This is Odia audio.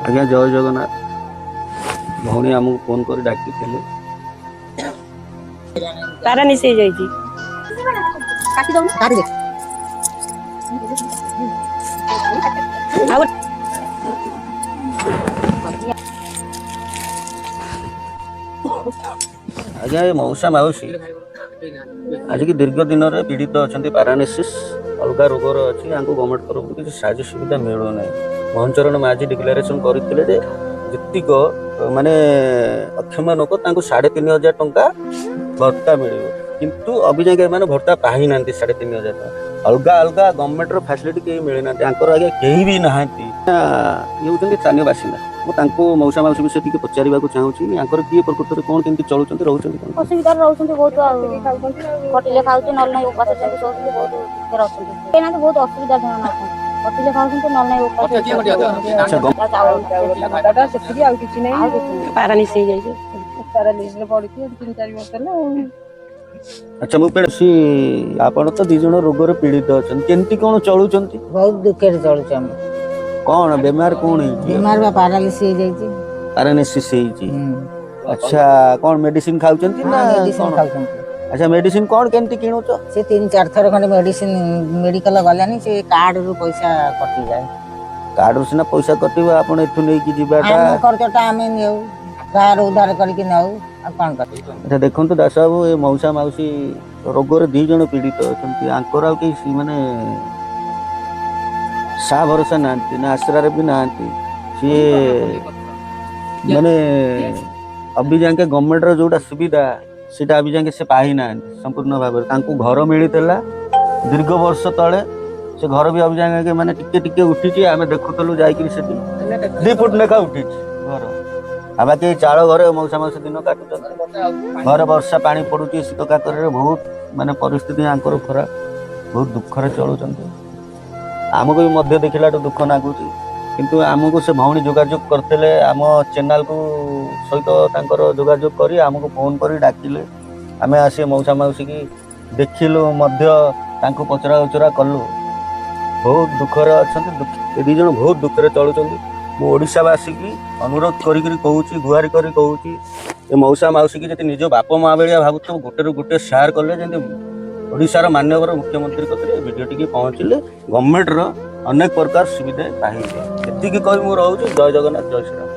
ଆଜ୍ଞା, ଜୟ ଜଗନ୍ନାଥ। ଭଉଣୀ ଆମକୁ ଫୋନ କରି ଡାକିଥିଲେ। ପାରାଲିସିସ୍ ହେଇଯାଇଛି। କାଟିଦେ। ଆଉ ଆଜ୍ଞା, ଏ ମଉସା ମାଉସୀ ଆଜିକି ଦୀର୍ଘ ଦିନରେ ପୀଡ଼ିତ ଅଛନ୍ତି। ପାରାଲିସିସ୍ ଅଲଗା ରୋଗର ଅଛି। ୟାଙ୍କୁ ଗଭର୍ଣ୍ଣମେଣ୍ଟ ତରଫରୁ କିଛି ସାହାଯ୍ୟ ସୁବିଧା ମିଳୁନାହିଁ। ମୋହନ ଚରଣ ମାଝୀ ଡିକ୍ଲାରେସନ କରିଥିଲେ ଯେ ଯେତିକ ମାନେ ଅକ୍ଷମ ଲୋକ, ତାଙ୍କୁ 3500 ଟଙ୍କା ଭତ୍ତା ମିଳିବ। କିନ୍ତୁ ଅଭିଯାକ ଏମାନେ ଭତ୍ତା ପାଇନାହାନ୍ତି 3500 ଟଙ୍କା। ଅଲଗା ଅଲଗା ଗଭର୍ଣ୍ଣମେଣ୍ଟର ଫ୍ୟାସିଲିଟି କେହି ମିଳିନାହାନ୍ତି। ୟାଙ୍କର ଆଜ୍ଞା କେହି ବି ନାହାନ୍ତି। ଇଏ ହେଉଛନ୍ତି ସ୍ଥାନୀୟ ବାସିନ୍ଦା। ମୁଁ ତାଙ୍କୁ ମଉସା ମାଉସୀ ବିଷୟରେ ଟିକେ ପଚାରିବାକୁ ଚାହୁଁଛି। ୟାଙ୍କର କିଏ, ପ୍ରକୃତରେ କ'ଣ, କେମିତି ଚଳୁଛନ୍ତି, ରହୁଛନ୍ତି କ'ଣ? ଅସୁବିଧାରେ ରହୁଛନ୍ତି ବହୁତ। ଆଉ ଖଟିଲେ ଖାଉଛି, ନହେଲେ ନାହିଁ ଉପାସ ସେମିତି ଶୋଉଛନ୍ତି। ବହୁତ ଦୁଃଖରେ ଅଛନ୍ତି। ନାହାନ୍ତି, ବହୁତ ଅସୁବିଧା ସେମାନେ ଅଛନ୍ତି। ଖଟିଲେ ଖାଉଛନ୍ତି, ନହେଲେ ନାହିଁ ଉପାସ। ଚାଉଳ ସେତିକି, ଆଉ କିଛି ନାହିଁ। ଆଉ କିଛି ନାହିଁ। ପାରାଲିସିସ୍ ହେଇଯାଇଛି। ପାରାଲିସିସରେ ପଡିଛି 3-4 ବର୍ଷ ହେଲା ଆଉ। ଆଚ୍ଛା, ମୁଁ ପେଡସି ଆପଣ ତ ଦି ଜଣ ରୋଗରେ ପୀଡ଼ିତ ଅଛନ୍ତି, କେମିତି କ'ଣ ଚଳୁଛନ୍ତି? ବହୁତ ଦୁଃଖରେ ଚଳୁଛୁ ଆମେ। କ'ଣ ବେମାର କ'ଣ ହେଇଛି? ବେମାର ବା ପାରାଲିସିସ୍ ହେଇଯାଇଛି। ପାରାଲିସିସ୍ ହେଇଛି। ଆଚ୍ଛା, କ'ଣ ମେଡିସିନ ଖାଉଛନ୍ତି ନା? ମେଡିସିନ କ'ଣ? ଖାଉଛନ୍ତି। ଆଚ୍ଛା, ମେଡିସିନ କ'ଣ କେମିତି କିଣୁଛ? ସେ 3-4 ଥର ଖଣ୍ଡେ ମେଡିସିନ ମେଡିକାଲ ଗଲାନି। ସେ କାର୍ଡରୁ ପଇସା କଟିଯାଏ। କାର୍ଡରୁ ସିନା ପଇସା କଟିବ, ଆପଣ ଏଠୁ ନେଇକି ଯିବାଟା ଆମ ଖର୍ଚ୍ଚଟା ଆମେ ନେଉ, କାହାର ଉଧାର କରିକି ନେଉ, ଆଉ କଣ କରିବୁ? ଆଚ୍ଛା, ଦେଖନ୍ତୁ ଦାସ ବାବୁ, ଏ ମଉସା ମାଉସୀ ରୋଗରେ ଦି ଜଣ ପୀଡ଼ିତ ଅଛନ୍ତି। ୟାଙ୍କର ଆଉ କେହି ମାନେ ସାହା ଭରସା ନାହାନ୍ତି ନା ଆଶ୍ରାରେ ବି ନାହାନ୍ତି। ସିଏ ମାନେ ଅବି ଯାକେ ଗଭର୍ଣ୍ଣମେଣ୍ଟର ଯୋଉଟା ସୁବିଧା, ସେଇଟା ଅବି ଯାକେ ସେ ପାଇନାହାନ୍ତି ସମ୍ପୂର୍ଣ୍ଣ ଭାବରେ। ତାଙ୍କୁ ଘର ମିଳିଥିଲା ଦୀର୍ଘ ବର୍ଷ ତଳେ। ସେ ଘର ବି ଅବି ଯାକେ ମାନେ ଟିକେ ଟିକେ ଉଠିଛି। ଆମେ ଦେଖୁଥିଲୁ ଯାଇକିରି, ସେଠି 2 ଫୁଟ ଲେଖା ଉଠିଛି ଘର। ଆଉ ବାକି ଏଇ ଚାଳ ଘରେ ମଉସା ମାଉସୀ ଦିନ କାଟୁଛନ୍ତି। ଘରେ ବର୍ଷା ପାଣି ପଡୁଛି, ଶୀତ କାକରରେ ବହୁତ ମାନେ ପରିସ୍ଥିତି ୟାଙ୍କର ଖରାପ। ବହୁତ ଦୁଃଖରେ ଚଳୁଛନ୍ତି। ଆମକୁ ବି ମଧ୍ୟ ଦେଖିଲାଠୁ ଦୁଃଖ ଲାଗୁଛି। କିନ୍ତୁ ଆମକୁ ସେ ଭଉଣୀ ଯୋଗାଯୋଗ କରିଥିଲେ, ଆମ ଚ୍ୟାନେଲକୁ ସହିତ ତାଙ୍କର ଯୋଗାଯୋଗ କରି ଆମକୁ ଫୋନ କରି ଡାକିଲେ। ଆମେ ଆସି ମଉସା ମାଉସୀକି ଦେଖିଲୁ ମଧ୍ୟ, ତାଙ୍କୁ ପଚରା ଉଚରା କଲୁ। ବହୁତ ଦୁଃଖରେ ଅଛନ୍ତି। ଏ ଦୁଇ ଜଣ ବହୁତ ଦୁଃଖରେ ଚଳୁଛନ୍ତି। ମୁଁ ଓଡ଼ିଶାବାସୀକି ଅନୁରୋଧ କରିକିରି କହୁଛି, ଗୁହାରି କରି କହୁଛି, ଏ ମଉସା ମାଉସୀକି ଯଦି ନିଜ ବାପ ମା ଭଳିଆ ଭାବୁଥିବ, ଗୋଟେରୁ ଗୋଟେ ସେୟାର କଲେ ଯେମିତି ଓଡ଼ିଶାର ମାନ୍ୟବର ମୁଖ୍ୟମନ୍ତ୍ରୀ କତିରେ ଏ ଭିଡ଼ିଓ ଟିକେ ପହଞ୍ଚିଲେ ଗଭର୍ଣ୍ଣମେଣ୍ଟର ଅନେକ ପ୍ରକାର ସୁବିଧା ପାଇବେ। ଏତିକି କହି ମୁଁ ରହୁଛି। ଜୟ ଜଗନ୍ନାଥ, ଜୟ ଶ୍ରୀରାମ।